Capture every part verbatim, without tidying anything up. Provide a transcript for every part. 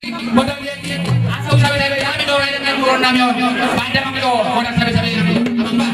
Asa sabe-sabe hami do raja nami, buron nami on. Pandang hami do godang sabe-sabe nami. Amang ba.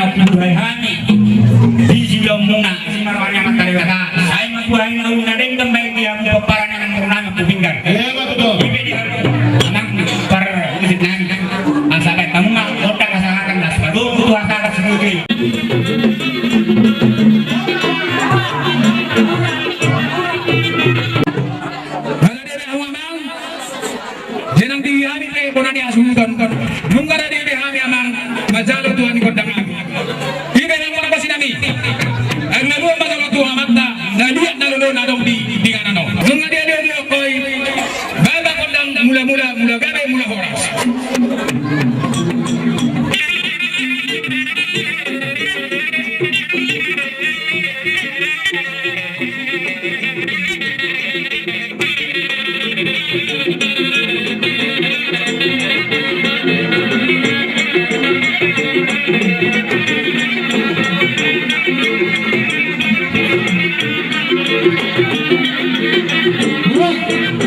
Napuduhai hami di siulamuna, simarwanya mata dewata. Sai matuahi na uli na denggan baen di hamu pomparan ni amang boru nami Ompu Pinggan. Ipe di amang par musik nami. Asa baen hamu ma gondang hasahatan na sipadua tu hasahatan sinuju i. Jadi amang, jenang di hami pe bona ni hasuhuton. Nunga rade be hami amang manjalo tua ni gondang nami. Ipe nang mula pasi nami. Ai na dua manjalo tua amanta, na liat na lolo na adong di, di inganan on. Nunga dia dia dia koi. Baen ma gondang mula-mula, mula gabe, mula horas.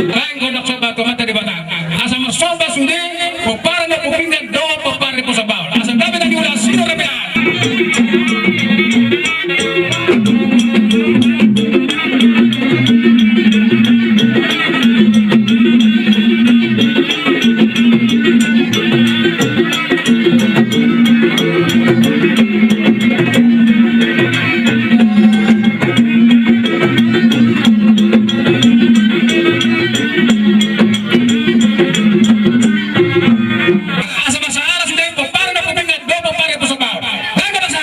Baen gondang somba tu Amanta Debata. Asa marsomba sude pomparan ni Ompu Pinggan dohot pomparan ni Ompu Sabaon. Asa gabe na niula sidorebean. Asa masalah sude pomparan ni Ompu Pinggan dohot pomparan ni Ompu Sabaon. Baen ma asa.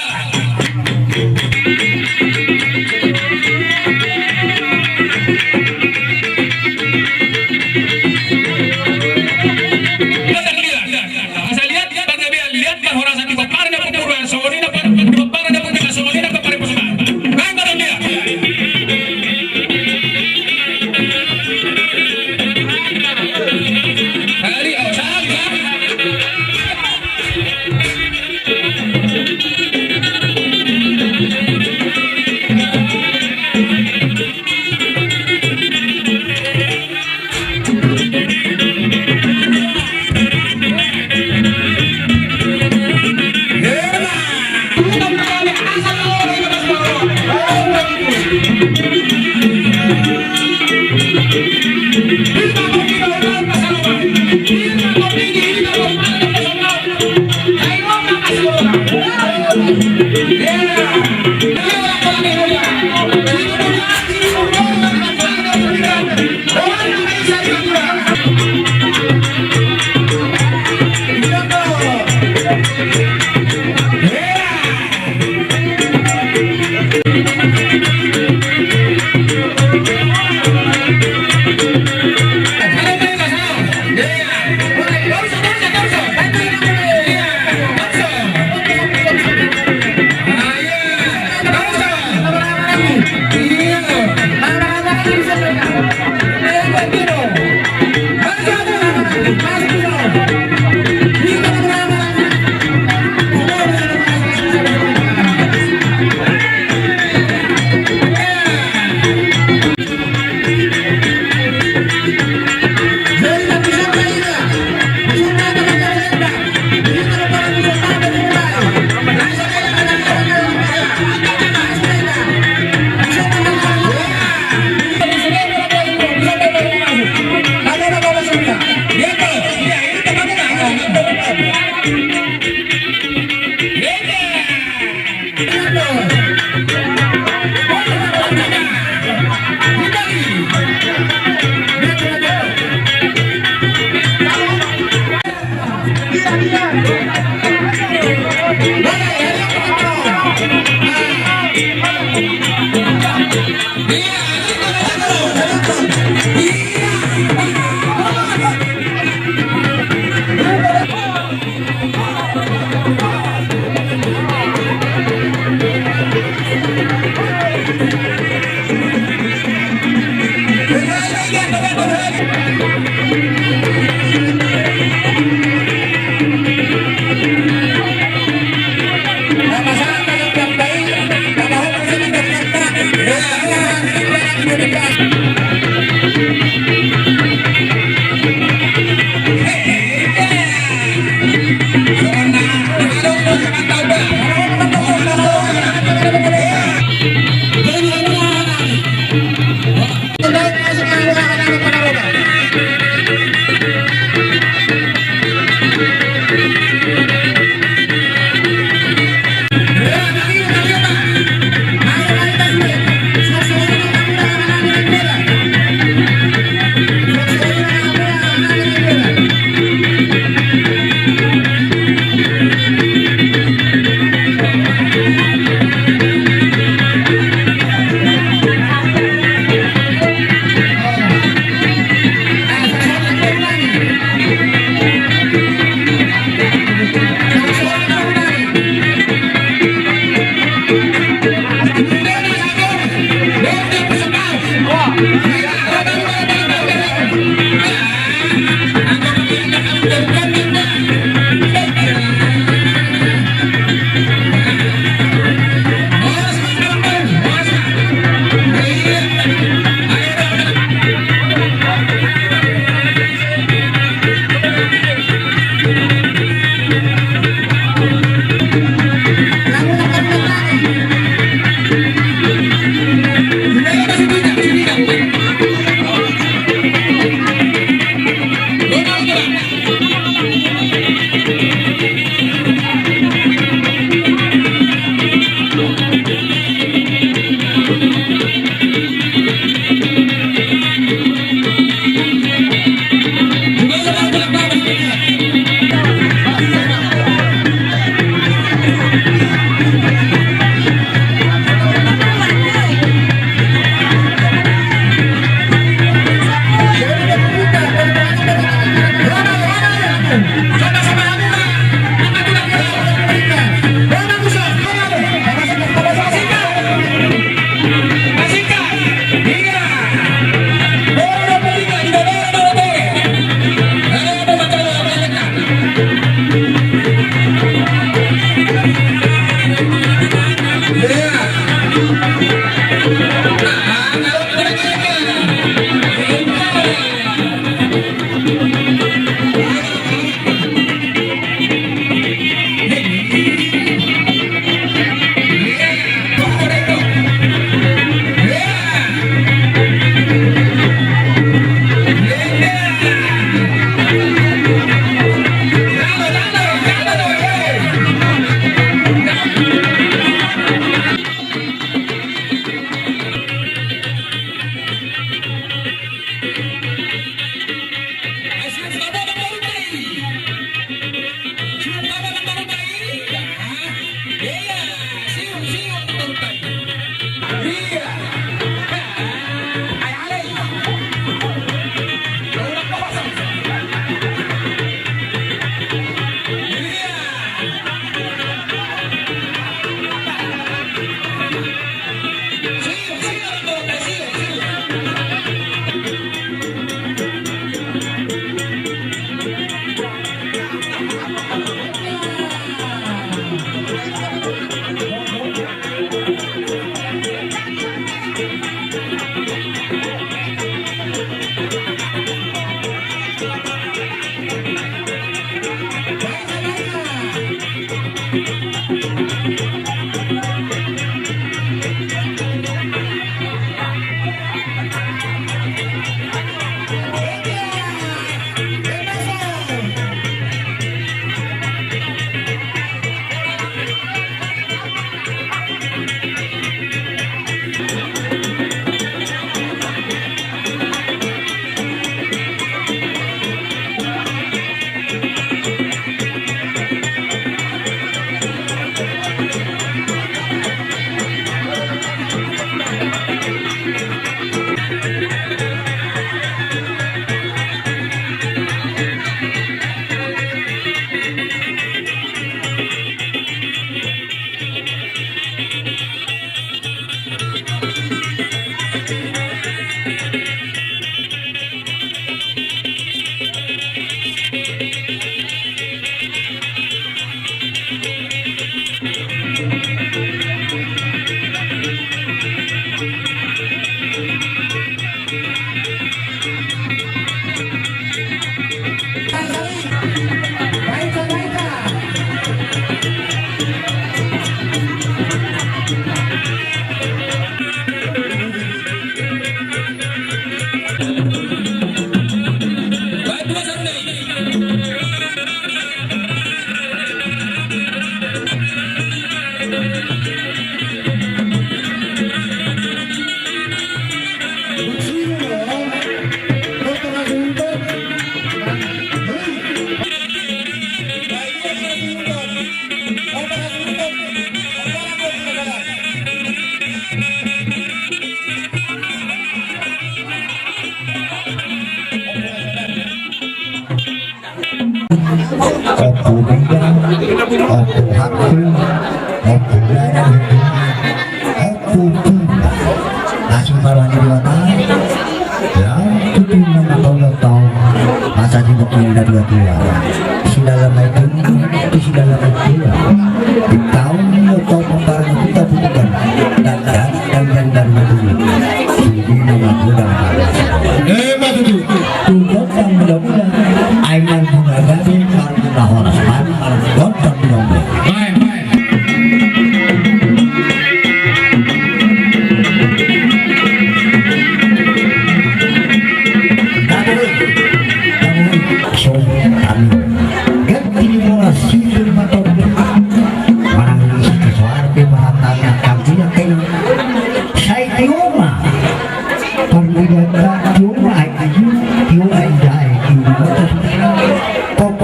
Asa liat, asa liat, liat, liat, liat, parhorasan di pomparan ni Ompu Purba, songon i na par-, di pomparan ni Ompu Pinggan, songon i na pomparan ni Ompu Sabaon. Baen ma asa liat. Ompu Bida, Ompu Hakku, Ompu Dara, Ompu Purba. Langsung baru aja dua tahun. Ya, itu nama kau nggak tahu. Masa sibuk yang udah dua tua. Sudah lama itu, itu sudah lama itu. Di tahun lo tahu pembaruan kita bukan. Dan dan dan dan dan dulu. Jadi nama gudang. Eh, Pak Tutu. Tuh, kau kan muda-muda. Aiman guna gabe, baru guna horas. Baru, baru guna horas. Baik, baik.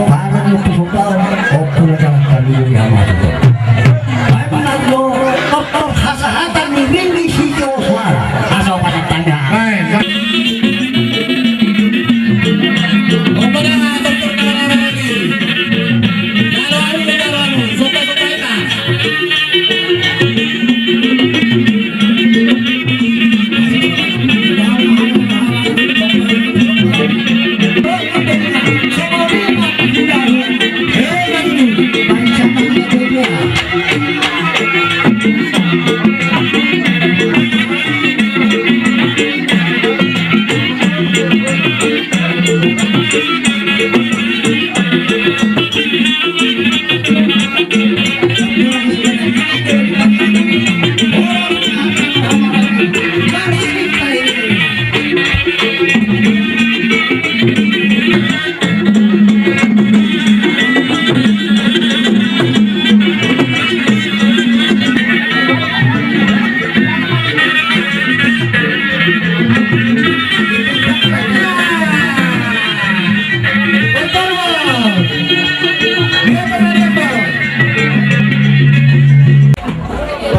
Parang itu sobat, opo na jalan kaluar ya, Mas. Baik, Mas, lo, faktor hasahatan ni Ringgit Sitio Soara. Asal pada tanya. Baik. Opo na, faktor na lagi. Kalau anu, kalau anu, sobat-sobat.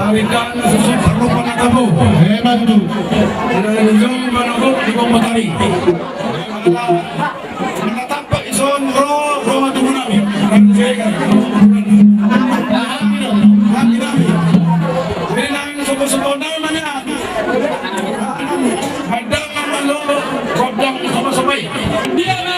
Pawikan susi parlupa na tabo. Hebat tu. Ina nujong manogot di bong matari. Manatampak ison ro, ro matubu nami. Hami nami. Hami nami. Hami nami. Sopo-sopo nami mana? Mandang malo, kodang sama-samai. Dia mana?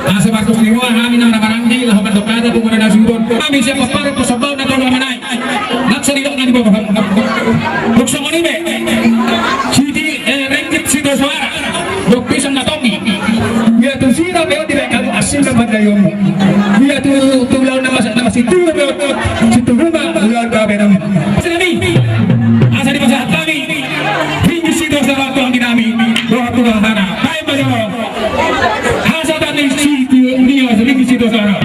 Asa martus ni roha hami na maranggi laho mandok hata punguan na suhut. Hami siap paparu pasabau na tolu hami nai. Naksa didok na di bawah. Duk songon i be. Siti, eh, Ringgit Sitio Soara. Duk Pisang na Topi. Ia tu sira be on di baik kamu asing na pandayomu. Ia tu, tu lawan nama, nama situ be on. Situ rumah, lawan gabe nama. Sinami. Asa di masa kami. Ringgit Sitio Soara tu anggi nami. Doa tu hana. Hai, Pak Jokowi. Hasahatan ni Sitio, ni Ringgit Sitio Soara.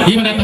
Ima na